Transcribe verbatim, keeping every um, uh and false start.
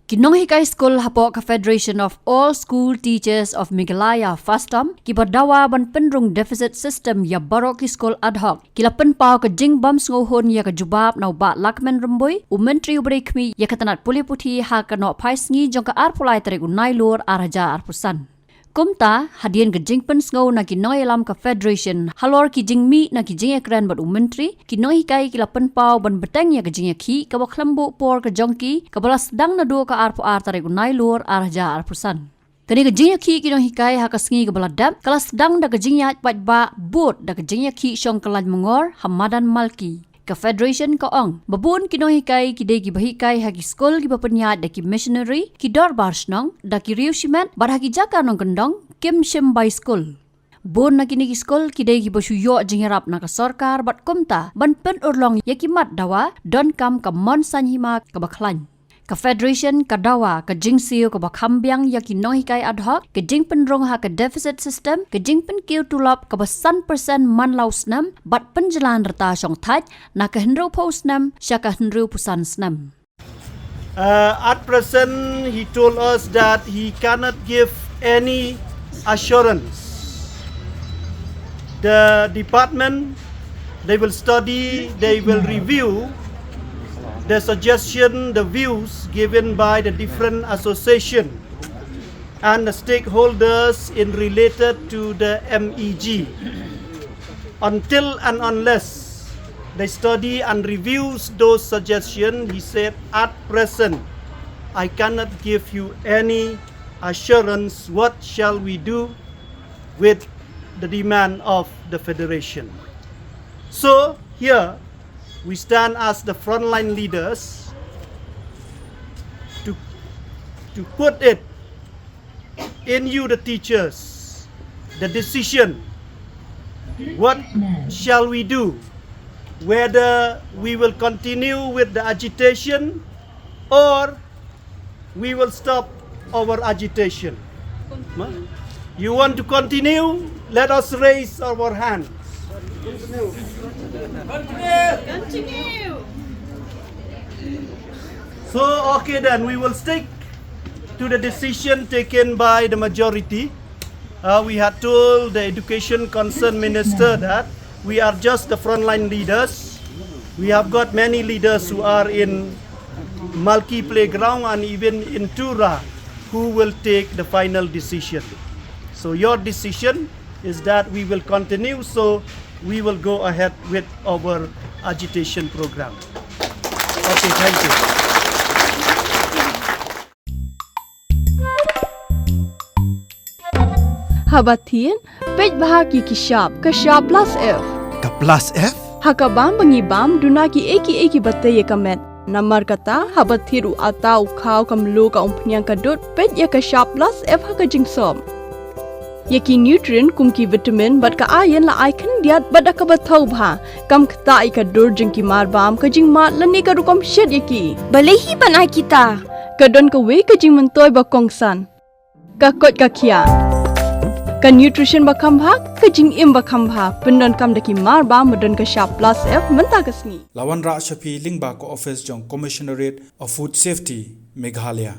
Ki nonghikai skul hapoh ka Federation of All School Teachers of Meghalaya, FASTOM, kiba dawa ban pynrung deficit system ïa baroh ki skul ad hoc, ki la pynpaw ka jingbym sngewhun ïa ka jubab na u Bah Lahkmen Rymbui, u Myntri uba dei khmih ïa ka tnat pule puthi, ha ka nohphai sngi jong ka arphew lai tarik u Nailur ar hajar arphew san. Kumta, hadien ka jingpynsngew na ki nongïalam ka Federation halor ki jingmih na ki jingïakren bad u Myntri, ki nonghikai ki la pynpaw ban bteng ïa ka jingïakhih kaba khlem buh por ka jong ki, kaba la sdang naduh ka arphew ar tarik u Nailur ar hajar arphew san. Kane ka jingïakhih ki nonghikai ha ka sngi kaba la dep ka la sdang da ka jingïaid paidbah bud da ka jingïakhih shong kyllain mongor ha madan Malki. Ka Federation ka ong ba bun ki nonghikai ki dei kiba hikai ha ki skul kiba pynïaid da ki missionary, ki dorbar shnong, da ki riew shimet, bad ha ki jaka nongkyndong kim shim bai skul. Bun na kine ki skul ki dei kiba shu ïoh jingïarap na ka sorkar bad kumta ban pynurlong ïa ki mat dawa donkam ka mon saiñ hima kaba khlaiñ. Ka Federation ka dawa ka jingsiew kaba kham biang ïa ki nonghikai ad hoc, ka jingpynrung ha ka deficit system, ka jingpynkiew tulop kaba san percent man la u snem, bad pynjlan rta shongthait na ka hynriewphew snem sha ka hynriewphew san snem. Uh, at present, he told us that he cannot give any assurance. The department, they will study, they will review the suggestion, the views given by the different association and the stakeholders in related to the M E G. Until and unless they study and reviews those suggestions, he said, at present, I cannot give you any assurance what shall we do with the demand of the federation. So here we stand as the frontline leaders to, to put it in you, the teachers, the decision. What shall we do? Whether we will continue with the agitation or we will stop our agitation. Huh? You want to continue? Let us raise our hands. Continue. So, okay then, we will stick to the decision taken by the majority. Uh, we had told the education concern minister that we are just the frontline leaders. We have got many leaders who are in Malki Playground and even in Tura who will take the final decision. So your decision is that we will continue, so we will go ahead with our agitation program. Okay, thank you. Haba thied, peit bha ki ki shap, ka shap plus F. Ka plus F? Ha ka bam ba ngi bam, duna ki ei ki ei kiba tei ïa ka met. Namar kata, haba thied u atta u khaw ka mluh ka umphniang ka dud, peit ïa ka shap plus F ha ka jingsop. Ïa ki nutrient kum ki vitamin bad ka iron la ai khyndiat bad da kaba thaw bha. Kam ktah ïa ka dur jong ki mar bam, ka jingmad lane ka rukom shet ïa ki. Balei hi ban ai kita? Ka don kawei ka jingmyntoi ba kongsan. Ka koit ka khiah. Ka nutrition ba kham bha, ka jingim ba kham bha. Pyndonkam da ki mar bam ba don ka shap plus F mynta ka sngi. La wanrah sha phi lyngba ka office jong Commissionerate of Food Safety, Meghalaya.